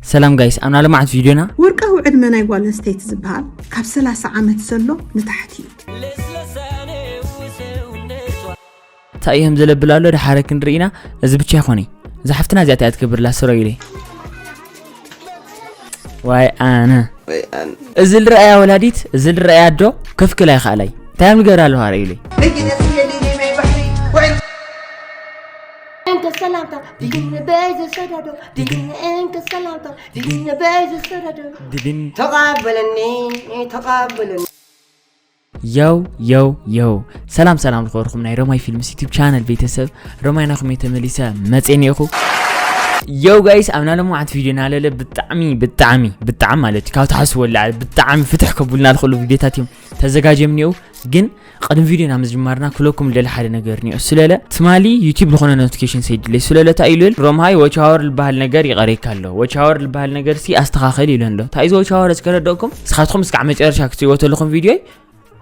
ሰላም ጋይስ፣ ኣብ ናለማዓት ቪድዮና ወርቃዊ ዕድመ ናይ ጓል ኣንስተይቲ ዝበሃል ካብ ሰላሳ ዓመት ዘሎ ንታሕቲ እዩ። እንታይ እዮም ዘለብል ኣሎ ድሓረ ክንርኢ ኢና። እዚ ብቻ ይኾነ። እዛ ሓፍትና እዚኣ እንታይ እያ ትገብር ኣላ ስረዩለይ? ዋይ ኣነ። እዚ ዝረኣያ ወላዲት፣ እዚ ዝረኣያ ኣዶ ከፍክላ ይኽኣላይ። እንታይ እዮም ንገር ኣለዋ ረዩለይ? እንከ ሰላምታ ድግን በይ ዘሰዳዶ ድግን እንከ ሰላምታ ድግን በይ ዘሰዳዶ ድግን ተቐበለኒ ተቐበለኒ። የው የው የው። ሰላም ሰላም ዝኸበርኩም ናይ ሮማይ ፊልምስ ዩቲዩብ ቻነል ቤተሰብ፣ ሮማይ ናኹም እየ ተመሊሰ መፅኤ እኒአኹ። የው ጋይስ፣ ኣብ ናለማዓት ቪድዮ ናለለ ብጣዕሚ ብጣዕሚ ብጣዕሚ ማለት እዩ ካብ ትሓስቦ ላዕሊ ብጣዕሚ ፍትሕ ከቡልና ዝኽእሉ ቪድዮታት እዮም ተዘጋጅዮም እኒአው። ግን ቅድሚ ቪድዮ ናብ ምጅማርና ክለኩም ልደሊ ሓደ ነገር እኒኦ። ስለለ ትማሊ ዩቲዩብ ዝኾነ ኖቲፊኬሽን ሰይድለይ። ስለለ እንታይ ኢሉ ሮምሃይ ዎች ሃወር ዝበሃል ነገር ይቐረይካ ኣሎ። ዎች ሃወር ዝበሃል ነገር ሲ ኣስተኻኸል ኢሉ ኣሎ። እንታይ እዚ ዎች ሃወር እዚ ከረደእኩም ንስኻትኩም እስካዕ መጨረሻ ክትሪእዎ ተለኹም ቪድዮ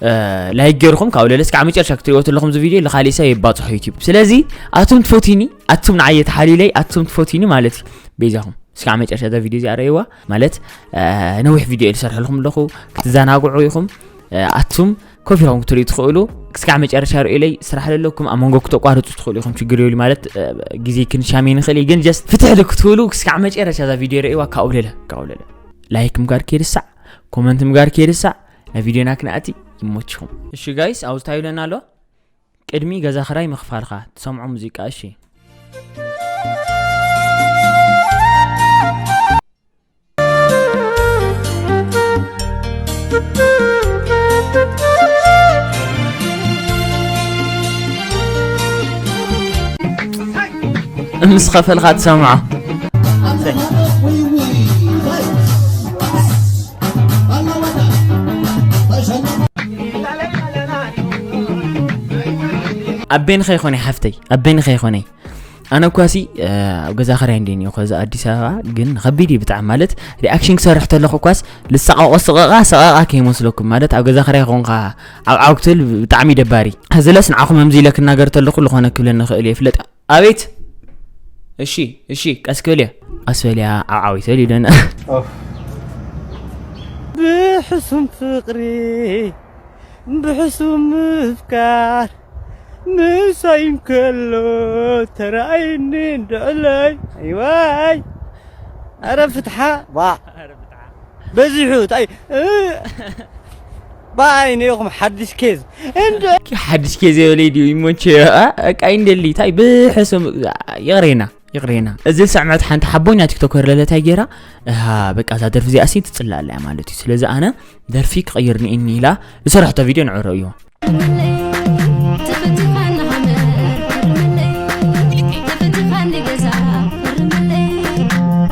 እ፣ ላይክ ገይርኩም ካብኡ ለለ እስካዕ መጨረሻ ክትሪእዎ ተለኹም እዚ ቪድዮ ልኻሊእ ሰብ የባፅሖ ዩቲዩብ። ስለዚ ኣቱም ትፈትዩኒ፣ ኣቱም ንዓይ የተሓልዩለይ፣ ኣቱም ትፈትዩኒ ማለት እዩ። በይዛኹም እስካዕ መጨረሻ እዛ ቪድዮ እዚኣ ረእይዋ። ማለት እ፣ ነዊሕ ቪድዮ እየ ዝሰርሐልኩም ኣለኹ፣ ክትዘናግዑ ኢኹም። እ፣ ኣቱም ኮፍ ኢልኩም ክትሪኡ ትኽእሉ። እስካዕ መጨረሻ ርእዩለይ። ስራሕ ለለኩም ኣብ መንጎ ክተቋርፁ ትኽእሉ ኢኹም፣ ችግር የብሉ። ማለት እ፣ ግዜ ክንሻሜ ንኽእል እዩ፣ ግን ጀስት ፍትሕ ክትብሉ እስካዕ መጨረሻ እዛ ቪድዮ ረእይዋ። ካብኡ ለለ ካብኡ ለለ ላይክ ምግባር ከይርሳዕ፣ ኮመንት ምግባር ከይርሳዕ። ናብ ቪድዮና ክንኣቲ። ይሞችኹም። እሺ ጋይስ፣ ኣብዚ እንታይ ይብለና ኣሎ? ቅድሚ ገዛ ክራይ ምኽፋልካ ትሰምዖ ሙዚቃ። እሺ፣ ምስ ኸፈልካ ትሰምዖ። ኣቤንኸ ይኾነ ሓፍተይ፣ ኣቤንኸ ይኾነ። ኣነ እኳሲ ኣብ ገዛ ክራይ እንደ እኒኦ ከዚ ኣዲስ ኣበባ ግን ከቢድ እዩ ብጣዕሚ። ማለት ሪኣክሽን ክሰርሕ ተለኹ እኳስ ልሳቐቆ ስቐቓ ስቐቓ ከይመስለኩም። ማለት ኣብ ገዛ ክራይ ኾንካ ዓብዓብ ክትብል ብጣዕሚ ደባሪ። ሕዝለስ ንዓኹም ከምዚ ኢለ ክናገር ተለኹ ዝኾነ ክብለኒ ክእል እየ ፍለጥ። ኣቤት። እሺ፣ እሺ፣ ቀስ ክብል እየ። ቀስ በል እያ፣ ዓብዓብ ይተል ኢለና። ኦፍ። ብሕሱም ፍቕሪ፣ ብሕሱም ምፍቃር፣ ምሳይ እንከሎ ተራእይኒ እንድዕለይ። ኣይዋይ። ኣረ ፍትሓ፣ ዋ። በዚሑ፣ ታይ፣ እ፣ ብኣይ ነይኹም ሓድሽ ኬዝ። እንደ ሓድሽ ኬዝ የበለይ ድዩ ይሞንቸ፣ አ፣ በቃ ይንደሊ፣ ታይ፣ ብሕሱም፣ ይቕሬና፣ ይቕሬና። እዚ ዝሰዕመት ሓንቲ ሓቦኛ ቲክቶከር ለለታይ ገይራ፣ እሃ፣ በቃ እዛ ደርፊ እዚኣ ሲ ትጽላእ ኣላ እያ ማለት እዩ። ስለዚ ኣነ ደርፊ ክቕይር ንእኒ ኢላ ዝሰርሕቶ ቪድዮ ንዕሮ እዩ።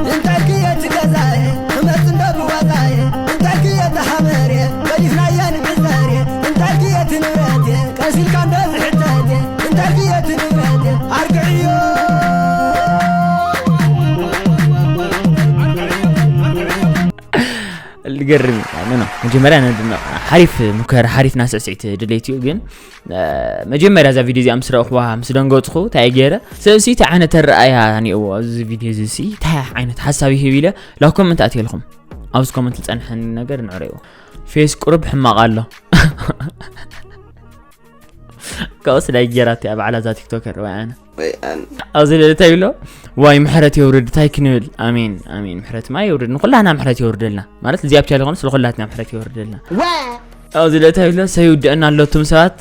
እንታይ ክየ ትገዛየ ክመፅ እንዶ ብዋዛየ እንታይ ክየ ተሃመርየ ገዲፍናየ ንግዘርየ እንታይ ክየ ትንብረትየ ቀሲልካ እንዶ ዝሕተትየ እንታይ ክየ ትንብረትየ ኣርግዕዮ። ልገርም እዩ። ኖ፣ ኖ። መጀመርያ ነድንቕ። ሓሪፍ ሙከራ፣ ሓሪፍ ናስዕስዒት ድሌት እዩ። ግን፣ እ፣ መጀመርያ እዛ ቪድዮ እዚኣ ምስ ረእኽዋ፣ ምስ ደንገጽኹ፣ እንታይ ገይረ? ሰብሲ እንታይ ዓይነት ኣረኣእያ እኒኦዎ ኣብዚ ቪድዮ እዚ ሲ? እንታይ ዓይነት ሓሳብ ይህብ ኢለ ላብ ኮመንት ኣትየልኩም። ኣብዚ ኮመንት ዝጸንሐኒ ነገር ንዕረይዎ። ፌስ ቁሩብ ሕማቕ ኣሎ። ካብኡስ ናይ ጌራት እያ ባዕላ እዛ ቲክቶከር ወይ ኣነ። ወይ ኣነ። ኣብዚ ልዕሊ እንታይ ይብሎ? ዋይ ምሕረት የውርድ፣ እንታይ ክንብል? ኣሜን፣ ኣሜን። ምሕረት ማ የውርድ፣ ንኹላህና ምሕረት የውርደልና። ማለት እዚኣ ብቻ ዘይኮነስ ንኹላትና ምሕረት የውርደልና። ዋ! ኣብዚ ልዕሊ እንታይ ይብሎ? ሰብ ይውድአና ኣሎ፣ እቱም ሰባት።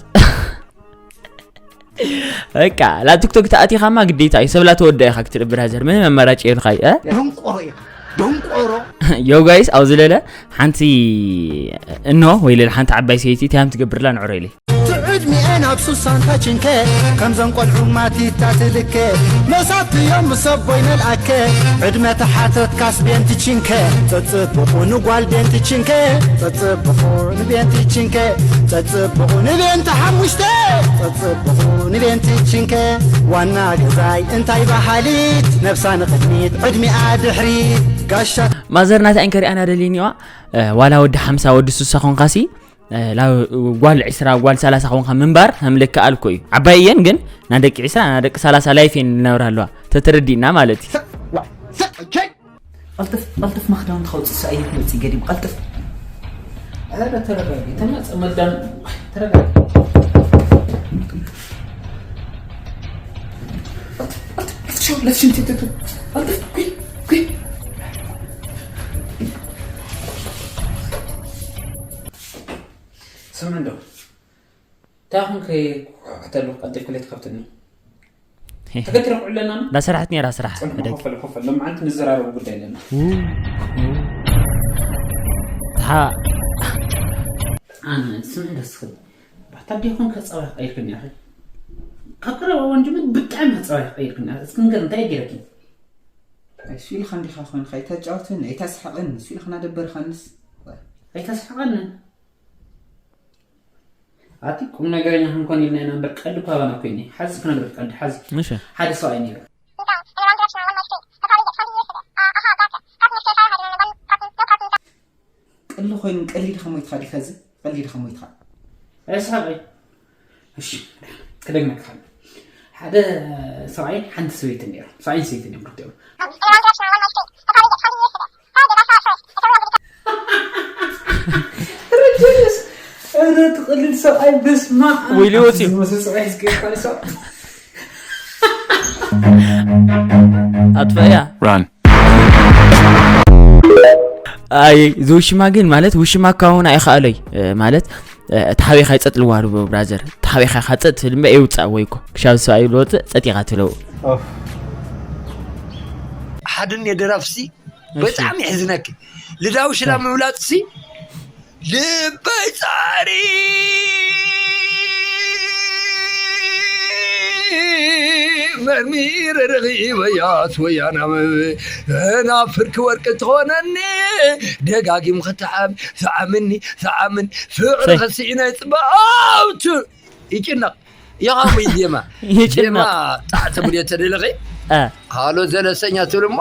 በቃ፣ ላብ ቲክቶክ ተኣቲኻማ ግዴታ እዩ። ሰብ ላተወድኣ ኢኻ ክትርኢ ብራዘር። ምንም ኣማራጭ የብልካይ፣ እ? ደንቆሮ ኢኻ፣ ደንቆሮ። ዮ ጋይስ፣ ኣብዚ ለለ ሓንቲ እኖ ወይ ለለ ሓንቲ ዓባይ ሰይቲ እንታይ ትገብርላ ንዕሮ ኢለ። ትዕድሚኤን ኣብ ሱሳን ታችንከ፣ ከምዘን ቆልዑ ማቲታ ትልከ፣ መሳትዮም ምስ ኣቦይ መልኣከ፣ ዕድመ ተሓተትካስ ቤንቲ ችንከ፣ ጸጽብቑ ንጓል ቤንቲ ችንከ፣ ጸጽብቑ ንቤንቲ ችንከ፣ ጸጽብቑ ንቤንቲ ሓሙሽተ፣ ጸጽብቑ ንቤንቲ ችንከ፣ ዋና ገዛይ እንታይ በሃሊት፣ ነብሳ ንቕድሚት ዕድሚኣ ድሕሪት፣ ጋሻ። ማዘር ናታ እንከሪኣና ደሊኒዋ፣ እ፣ ዋላ ወዲ ሓምሳ ወዲ ሱሳ ኾንካሲ፣ እ፣ ላ-፣ ጓል ዒስራ፣ ጓል ሰላሳ ኾንካ ምንባር ከም ልክኣል እኮ እዩ። ዓባይ እየን ግን፣ ና ደቂ ዒስራ፣ ና ደቂ ሰላሳ ላይፍ እየን ልነብራ ኣለዋ። ተተረዲእና ማለት እዩ። ስቕ፣ ዋ፣ ስቕ፣ ቸይ። ቀልጥፍ ቀልጥፍ፣ ማክዳውን ተኸውፅእ ሰኣይ መፅእ ገዲም ቀልጥፍ። ኧረ ተረጋጊ፣ ተመፀ መዳን። ተረጋጊ። ቀልጥፍ ቀልጥፍ፣ ቀልጥፍ ሻወር፣ ለትሽንቲ ትትት። ቀልጥፍ ኲ ኲ። ስምዕ እንዶ እንታይ ኹን ከይኩሕኩሕተሉ ቀልጢፍኩ ለይትኸፍትኒ። ተገትረ ኩዕለና። እንዳሰራሕት ነይራ ስራሕ። ጽንሕ፣ ኮፈል ኮፈል፣ ሎምዓንቲ ንዘራረቡ ጉዳይ ኣለና። ው፣ ው። ተሓ- ኣነ ስምዕ ደስ ክብል። ባታ ዲኹን ከጸባይ ቀይርክን ያኺ። ካብ ቀረባ ወንጅምን ብጣዕሚ ከጸባይ ቀይርክን ያኺ። እስኪ ንገር እንታይ ገይረኪ? እሱ ኢልካ እንዲኻ ኾንካ ኣይተጫውትን ኣይተስሕቕን፣ እሱ ኢልካ እናደበርካንስ። ኣይተስሕቐንን። ኣቲ ቁም ነገረኛ ክንኮን ኢልና ኢና እምበር ቀልዲ እኮ ኣባና እኮ እዩ። ሓዚ ክነግረካ ቀልዲ ሓዚ። እሺ። ሓደ ሰብኣይ ነይሩ። ቀልዲ ኮይኑ ቀሊድ ከሞይትካ ዲካ እዚ? ቀሊድ ከሞይትካ። ኣይስሓቂ። እሺ። ክደግመካ። ሓደ ሰብኣይ ሓንቲ ሰበይቲ ነይሩ። ሰብኣይን ሰበይትን እዮም ክልቲኦም። ኧረ ትቕልል ሰብኣይ በስመ ኣብ። ወይሊ ወፂኡ። ዝመስል ሰብኣይ ዝገርም ሰብ። ኣጥፍእያ። ራን። ኣይ፣ እዚ ውሽማ ግን ማለት ውሽማ ካውን ኣይኸኣለይ፣ እ፣ ማለት፣ እ፣ እቲ ሓቤኻ ይጸጥ ልዋሉ ብራዘር። እቲ ሓቤኻ ይኻ ጸጥ ትብል እምበር የውጻእ ወይ እኮ። ክሻብ ሰብኣይ ዝወጽእ ጸጥ ኢኻ ትለው። ሓድን የደራፍሲ እሺ። ብጣዕሚ ይሕዝነኪ። ልዳዊ ሽላ ምብላጽሲ ልበይ ጻሪ መርሚረ ረኺበያ ወያና ናብ ፍርቂ ወርቂ ትኾነኒ ደጋጊም ክትሓም ሰዓምኒ ሰዓምን ፍቕሪ ሰይ። ከስኢነ ጽባውቱ ይጭነቕ። የኻሙ ዜማ። ይጭነቕ። ዜማ ጣዕ ተብልዮ ተደለኺ? እ። ሃሎ ዘለሰኛ ትብል እሞ፣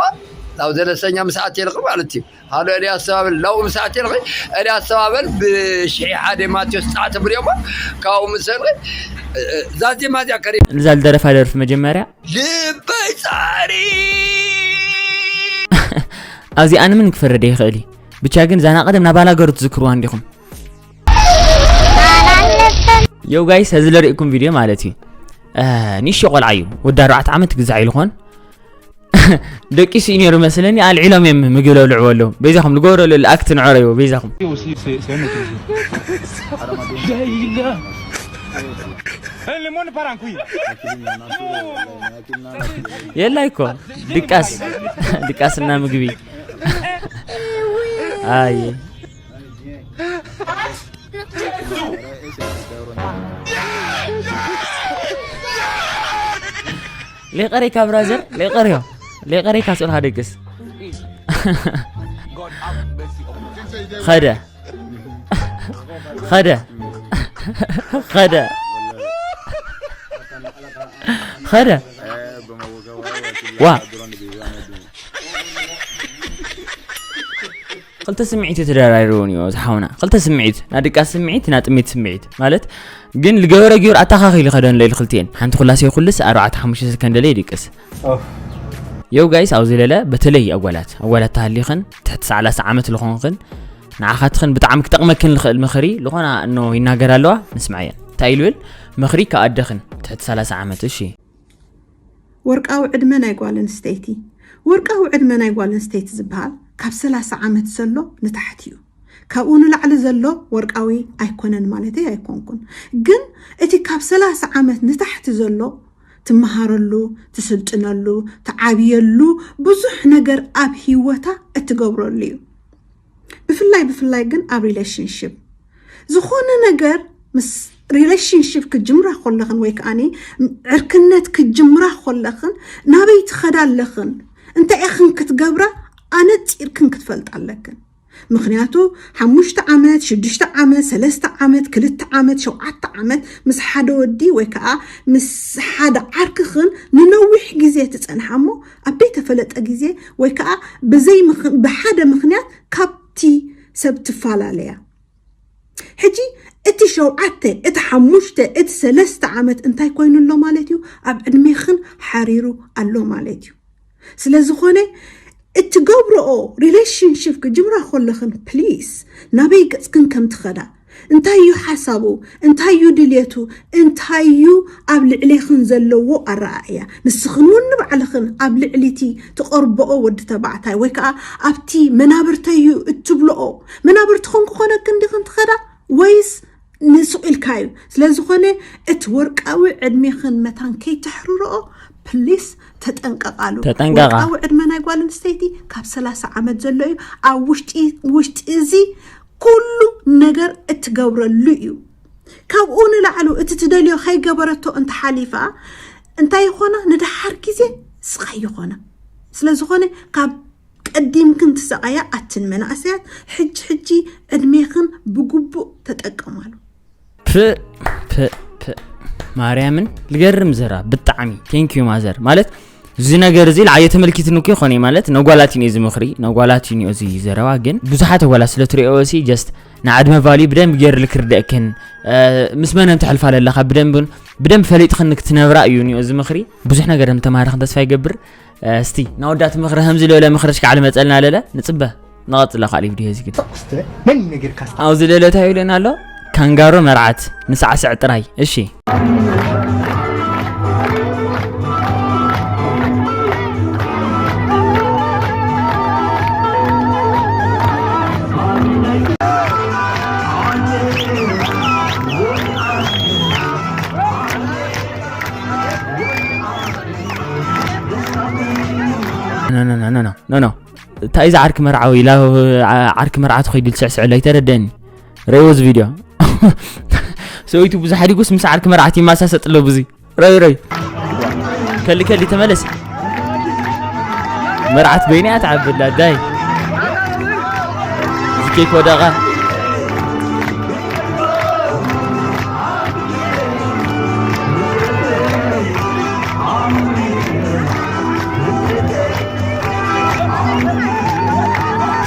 ናብ ዘለሰኛ ምስ ኣትየልኺ ማለት እዩ። ሃሎ ኤልያስ ኣስተባበል፣ ናብኡ ምስ ኣትየልኺ፣ ኤልያስ ኣስተባበል ብሽሒ ሓደ ማቴዎስ ጣዕ ተብልዮ እሞ፣ ካብኡ ምስ ሰልኺ፣ እ፣ እ፣ እዛ ዜማ እዚኣ ከሪ- እዛ ዝደረፋ ደርፊ መጀመርያ። ልበይ ጻሪ። ኣብዚ ኣነ ምን ክፈርድ ይኽእል እዩ። ብቻ ግን ዛና ቀደም ናብ ባላገሩ ትዝክርዋ እንዲኹም። ዮ ጋይስ፣ እዚ ለርእኩም ቪድዮ ማለት እዩ። እ፣ ንእሽቶ ቆልዓ እዩ። ወዲ ኣርባዕተ ዓመት ግዛዕ ኢልኾን። ደቂሱ እዩ ነይሩ መስለኒ። ኣልዒሎም እዮም ምግቢ ለብልዕዎ ኣለዉ። በይዛኹም ልገብረሉ ልኣክት ንዕረይዎ፣ በይዛኹም። የላይ እኮ ድቃስ፣ ድቃስና ምግቢ። ኣይ። ሌቀሬካ ብራዘር፣ ሌቀሬዮ። ሌቀሬካ ስኡልካ ደግስ። ኸደ። ኸደ። ኸደ። ኸደ። ዋ። ክልተ ስምዒት እዩ ተደራሪቡ እኒኦ ዝሓውና። ክልተ ስምዒት፣ ናይ ድቃስ ስምዒት፣ ናይ ጥሜት ስምዒት። ማለት ግን ልገበረ ጊዮር ኣተኻኺሉ ከደን ለይል ክልቲኤን። ሓንቲ ኩላሴ ኩልስ ኣርባዕተ ሓሙሽተ ሰከንድ ለይ ድቅስ። ኦፍ። የው ጋይስ፣ ኣብዚ ለለ በተለይ ኣጓላት፣ ኣጓላት ተሃሊኽን ትሕቲ ሰላሳ ዓመት ልኾንክን ንዓኻትኽን ብጣዕሚ ክጠቕመክን ልኽእል ምኽሪ ልኾና እኖ ይናገር ኣለዋ። ንስምዓየን። እንታይ ኢሉ ይብል? ምኽሪ ከኣደኽን ትሕቲ ሰላሳ ዓመት፣ እሺ። ወርቃዊ ዕድመ ናይ ጓል ኣንስተይቲ። ወርቃዊ ዕድመ ናይ ጓል ኣንስተይቲ ዝበሃል ካብ ሰላሳ ዓመት ዘሎ ንታሕቲ እዩ። ካብኡ ንላዕሊ ዘሎ ወርቃዊ ኣይኮነን ማለተይ ኣይኮንኩን። ግን እቲ ካብ ሰላሳ ዓመት ንታሕቲ ዘሎ ትመሃረሉ፣ ትስልጥነሉ፣ ትዓብየሉ፣ ብዙሕ ነገር ኣብ ህይወታ እትገብረሉ እዩ። ብፍላይ ብፍላይ ግን ኣብ ሪሌሽንሽፕ ዝኾነ ነገር ምስ ሪሌሽንሽፕ ክጅምራ ከለኽን ወይ ከዓኒ ዕርክነት ክጅምራ ከለኽን ናበይ ትኸዳ ኣለኽን እንታይ ኢኽን ክትገብራ ኣነጺርክን ክትፈልጣ ኣለክን። ምኽንያቱ ሓሙሽተ ዓመት፣ ሽዱሽተ ዓመት፣ ሰለስተ ዓመት፣ ክልተ ዓመት፣ ሸውዓተ ዓመት ምስ ሓደ ወዲ ወይ ከዓ ምስ ሓደ ዓርክኽን ንነዊሕ ግዜ ትጸንሓ እሞ ኣብ ዘይተፈለጠ ግዜ ወይ ከዓ ብዘይ ምኽ- ብሓደ ምኽንያት ካብቲ ሰብ ትፈላለያ። ሕጂ እቲ ሸውዓተ፣ እቲ ሓሙሽተ፣ እቲ ሰለስተ ዓመት እንታይ ኮይኑ ኣሎ ማለት እዩ? ኣብ ዕድሜኽን ሓሪሩ ኣሎ ማለት እዩ። ስለ ዝኾነ እትገብረኦ ሪሌሽንሽፕ ክጅምራ ከለኽን ፕሊስ ናበይ ገጽክን ከም ትኸዳ፣ እንታይ እዩ ሓሳቡ፣ እንታይ እዩ ድልየቱ፣ እንታይ እዩ ኣብ ልዕሌኽን ዘለዎ ኣረኣእያ። ንስኽን እውን ንባዕልኽን ኣብ ልዕሊ እቲ ትቐርብኦ ወዲ ተባዕታይ ወይ ከዓ ኣብቲ መናብርተዩ እትብልኦ መናብርትኽን ክኾነክን ዲኽን ትኸዳ ወይስ ንሱቕ ኢልካ እዩ? ስለ ዝኾነ እቲ ወርቃዊ ዕድሜኽን መታን ከይተሕርርኦ ፕሊስ ተጠንቀቓሉ። ተጠንቀቓ። ወርቃዊ ዕድመ ናይ ጓል ኣንስተይቲ ካብ ሰላሳ ዓመት ዘሎ እዩ። ኣብ ውሽጢ ውሽጢ እዚ ኩሉ ነገር እትገብረሉ እዩ። ካብኡ ንላዕሉ እቲ ትደልዮ ከይገበረቶ እንተሓሊፋ እንታይ ይኾና? ንደሓር ግዜ ስቓይ ይኾና። ስለ ዝኾነ ካብ ቀዲምክን ትሰቓያ ኣትን መናእሰያት ሕጂ ሕጂ ዕድሜኽን ብግቡእ ተጠቀማሉ። ፕ ፕ ፕ ማርያምን ልገርም ዘራ ብጣዕሚ thank you ማዘር ማለት እዚ ነገር እዚ ለዓየ ተመልኪትኒ እኮ ይኾነ ማለት ነጓላት እዩ እዚ ምኽሪ ነጓላት እዩ እዚ ዘረባ ግን ብዙሓት ኣጓላት ስለ ትሪኦ ሲ just ንዓድመ ቫልዩ ብደንብ ገይር ልክርደእክን ምስ መነን ትሕልፋ ለለኻ ብደንብ ብደንብ ፈሊጥኽን ክትነብራ እዩ ኒኦ እዚ ምኽሪ ብዙሕ ነገር ምተማሃርኽን ተስፋ ይገብር እስቲ ናወዳት ምኽሪ ከምዚ ለለ ምኽርሽ ከዓ ልመፀልና ለለ ንፅበ ንቐፅላ ካልእ ቪድዮ እዚ ግን ምን ነገርካ ኣብዚ ለለ እንታይ ይብለና ኣሎ ካንጋሮ መርዓት ንሳዕስዕ ጥራይ እሺ ኖ ኖ ኖ ኖ ኖ እንታይ እዚ ዓርኪ መርዓዊ ኢላ ዓርኪ መርዓ ትኸይዱ ዝስዕስዐሉ ኣይተረደኒ ረይዎ እዚ ቪድዮ ሰበይቱ ብዙሕ ሓዲጉስ ምስ ዓርኪ መርዓት ይመሳሰጥ ኣሎ ብዙ ረይ ረይ ከሊ ከሊ ተመለስ መርዓት በይና እያ ትዓብላ ዳይ ዝኬክ ወደቓ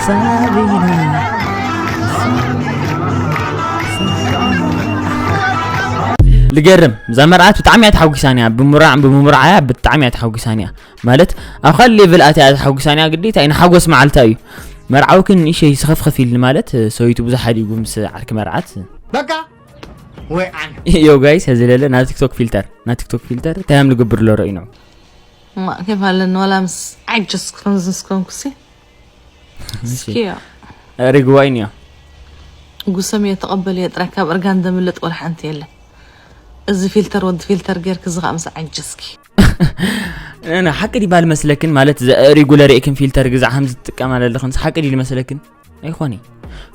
ሳቢና ልገርም እዛ መርዓት ብጣዕሚ እያ ተሓጒሳን እያ ብምራዕ ብምምርዓያ ብጣዕሚ እያ ተሓጒሳን እያ ማለት ኣብ ካልእ ሌቭል ኣትያ ተሓጒሳን እያ ግዴታ እዩ ንሓጎስ መዓልታ እዩ መርዓዊ ግን ንእሸይ ስኸፍኸፍ ኢልኒ ማለት ሰበይቱ ብዙሕ ሓዲጉ ምስ ዓርኪ መርዓት በቃ ወይ ኣነ ዮ ጋይስ እዚ ለለ ናብ ቲክቶክ ፊልተር ናብ ቲክቶክ ፊልተር እንታይ እዮም ዝገብር ኣሎ ረእዩ ነው እማ ከይፍ ኣለኒ ዋላ ምስ ዓጀስ ክኾን ዝስኮንኩሲ እስኪ ሪግዋይ ንዮ ጉሰም እየ ተቐበል እየ ጥራይ ካብ እርጋን ዘምልጥ ወላ ሓንቲ የለን እዚ ፊልተር ወዲ ፊልተር ጌርክ እዚ ከዓ ምስ ዓጀስኪ ና ሓቂ ዲባ ልመስለክን ማለት ሪጉለር ኢክን ፊልተር ግዛዕ ከም ዝጥቀም ኣለለኽን ሓቂ ዲ ልመስለክን ኣይኾነ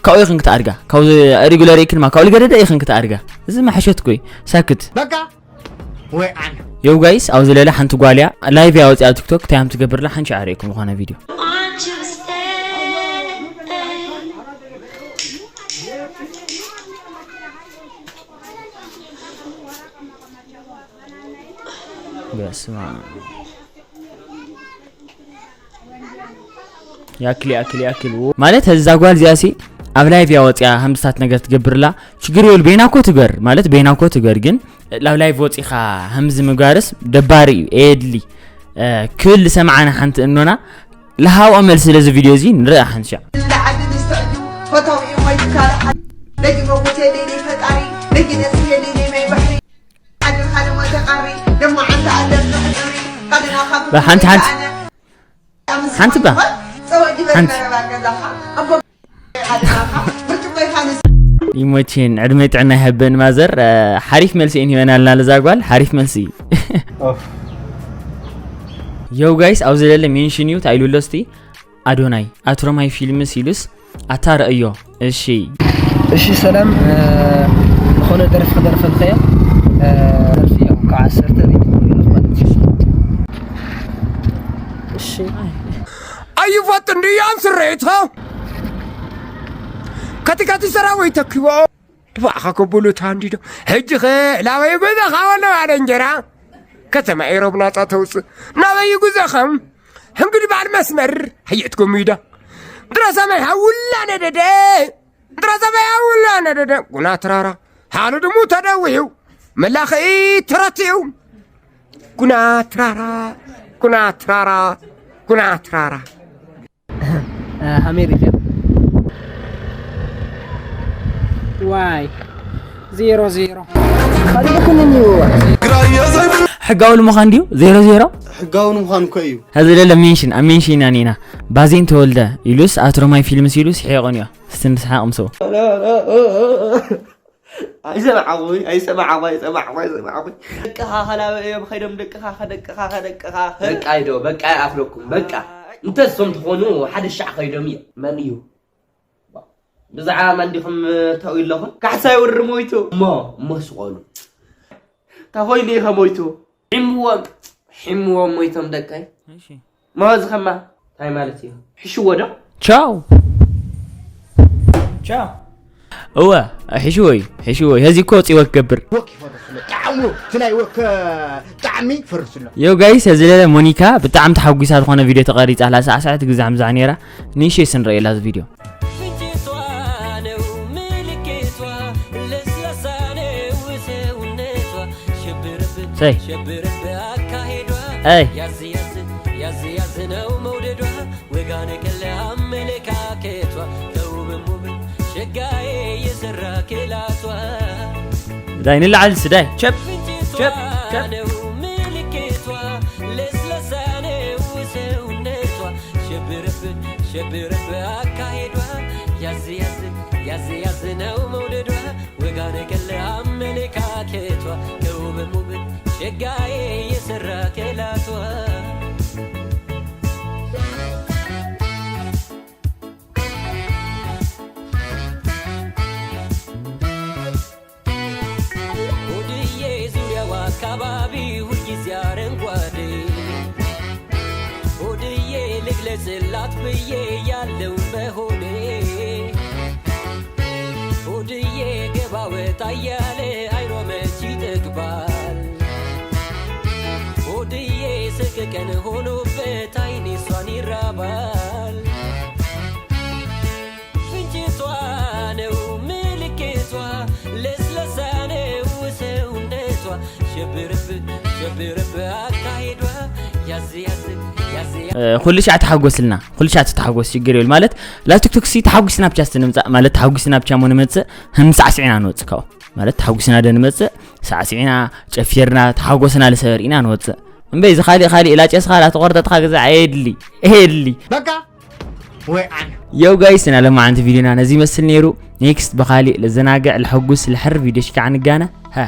ካብኡ ኢኽን ክትኣድጋ ካብ ሪጉለር ኢክን ማ ካብኡ ልገደደ ኢኽን ክትኣድጋ እዚ ማሕሸት ኮይ ሳክት በቃ ወይ ኣነ የው ጋይስ ኣብዚ ለለ ሓንቲ ጓልያ ላይቭ ያወፅያ ኣብ ቲክቶክ እንታይ ትገብርላ ሓንቲ ዓርየኩም ዝኾነ ቪድዮ በስመ ኣብ ያክል ያክል ያክል ማለት እዛ ጓል እዚኣ ሲ ኣብ ላይቭ ያወፅያ ከምዝታት ነገር ትገብርላ ችግር የብሉ ቤና እኮ ትገር ማለት ቤና እኮ ትገር ግን ላብ ላይቭ ወፂኻ ከምዚ ምግባርስ ደባሪ እዩ ኤድሊ ክብል ዝሰማዓና ሓንቲ እኖና ለሃብኦ መልሲ ለዚ ቪድዮ እዚ ንርኣ ሓንሻ ሓንቲ ሓንቲ ሓንቲ ባ ሓንቲ ይሞችን ዕድመ ጥዕና ይሀበን ማዘር ሓሪፍ መልሲ እየን ሂበናልና ለዛ ጓል ሓሪፍ መልሲ እዩ ዮው ጋይስ ኣብዚ ለለ ሜንሽን እዩ ታይሉ ኣሎ እስቲ ኣዶናይ ኣትሮማይ ፊልምስ ኢሉስ ኣታ ረእዮ እሺ እሺ ሰላም ዝኾነ ደርፊ ክደርፈልከ እያ ደርፊ ያው ካብ ዓሰርተ ሪኢት ማለት እዩ እሺ ኣይፈጥን ድያም ስሬትኻ ከቲካቲ ሰራዊት ተኪቦ ድባዕኻ ከብሉ ታንዲዶ ሕጂ ኸ ላበይ ገዛኻ ወለዋ ደንጀራ ከተማ ኤሮብ ናጻ ተውፅእ ናበይ ጉዞኸም ሕንግዲ በዓል መስመር ሕየት ጎሚዳ ድረሰመይ ሃውላ ነደደ ድረሰመይ ሃውላ ነደደ ጉና ትራራ ሓሉ ድሙ ተደዊዩ መላኽኢ ትረትዩ ጉና ትራራ ጉና ትራራ ጉና ትራራ ኣሜሪካ። ዋይ ዜሮ ዜሮ። ሕጋዊ ንምዃን ድዩ ዜሮ ዜሮ? ሕጋዊ ንምዃን እኮ እዩ። ሀዚ ለለ ሜንሽን ኣብ ሜንሽን ኢና ኒና ባዜን ተወልደ ኢሉስ ኣትሮማይ ፊልምስ ኢሉስ ይሕየቆን እዩ። እስቲ ንስሓቅ ምስኡ። ኣይሰማዕኹይ ኣይሰማዕኹ ኣይሰማዕኹ ኣይሰማዕኹ። ደቅኻ ከላበ እዮም ኸይዶም ደቅኻ ከደቅኻ ከደቅኻ። በቃ ይዶ በቃ ይኣፍረኩም በቃ። እንተ እሶም ትኾኑ ሓደ ሻዕ ኸይዶም እዮም። መን እዩ? ብዛዕባ መን ዲኹም ተው ኣለኹም? ካሕሳይ ወሪ ሞይቱ። እሞ እሞ ስቆሉ። እንታይ ኮይኑ ኢኸ ሞይቱ? ሒምዎም ሒምዎም ሞይቶም ደቀይ። እሺ። ማዚ ኸማ እንታይ ማለት እዩ? ሕሽዎ ዶ? ቻው ቻው። እወ ሕሽዎ እዩ ሕሽዎ እዩ። ሀዚ እኮ ወፂወ ክገብር። ወክ ይፈርስ ኣሎ ጣዕሙ እቲ ናይ ወክ ጣዕሚ ይፈርስ ኣሎ። ዮ ጋይስ፣ ሀዚ ለለ ሞኒካ ብጣዕሚ ተሓጒሳ ዝኾነ ቪድዮ ተቐሪፃ ኣላ። ሳዕሳዕቲ ግዛዕ ምዛዕ ነይራ። ንእሽተይ ስንረእየላ እዚ ቪድዮ። ፍንጭቷ ነው ምልክቷ ለስላሳ ነው ሰውነቷ ሸብረብ ሰይ ሸብረብ አካሄዷ አይ ያዝ ያዝ ያዝ ያዝ ነው መውደዷ ወጋነ ቀለ አመለካከቷ ተውብም ውብ ሸጋዬ የሰራ ክላቷ ዳይ ንላዓል ስዳይ ቸብ ቸብ ቸብ ነው ምልክቷ ለስላሳ ነው ሰውነቷ ሸብረብ ሸብረብ አካሄዷ ያዝ ያዝ ያዝ ያዝ ነው መውደዷ ወጋነ ቀለ አመለካከቷ ተውብም ውብ ሸጋዬ የሰራ ክላቷ ሆድዬ ዙሪያው አካባቢ ሁልጊዜ አረንጓዴ ሆድዬ ልግለጽላት ብዬ ያለው በሆዴ ሆድዬ ገባ ወጣ እያለ አይኗ መች ይጠግባል ሆድዬ ሰቀቀን ሆኖበት አይኔ እሷን ይራባል ፍንጭቷ ነው ምልክቷ ለስላሳ ነው ሰውነቷ ሸብረብ ሸብረብ አካሄዷ ያዝ ያዝ ያዝ ያዝ ኩሉ ሻዕ ተሓጎስልና ኩሉ ሻዕ ተተሓጎስ ችግር የብል ማለት ላብ ቲክቶክ ሲ ተሓጉስና ብቻ ስትንምፃእ ማለት ተሓጉስና ብቻ ሞ ንመፅእ ህምሳዕ ስዒና ንወፅእ ካብኡ ማለት ተሓጉስና ደ ንመፅእ ሳዕስዒና ጨፊርና ተሓጎስና ልሰበር ኢና ንወፅእ እምበይ እዚ ካሊእ ካሊእ ላጨስኻ ላተቆርጠጥኻ ግዛ ኣየድሊ ኣየድሊ በቃ ወይ ኣነ የው ጋይስ እና ለማዓንቲ ቪዲዮና ነዚ ይመስል ነይሩ ኔክስት ብካሊእ ለዘናግዕ ለሐጉስ ለሕር ቪዲዮ ሽካዕ ንጋነ ሀ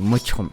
ይሞችኹም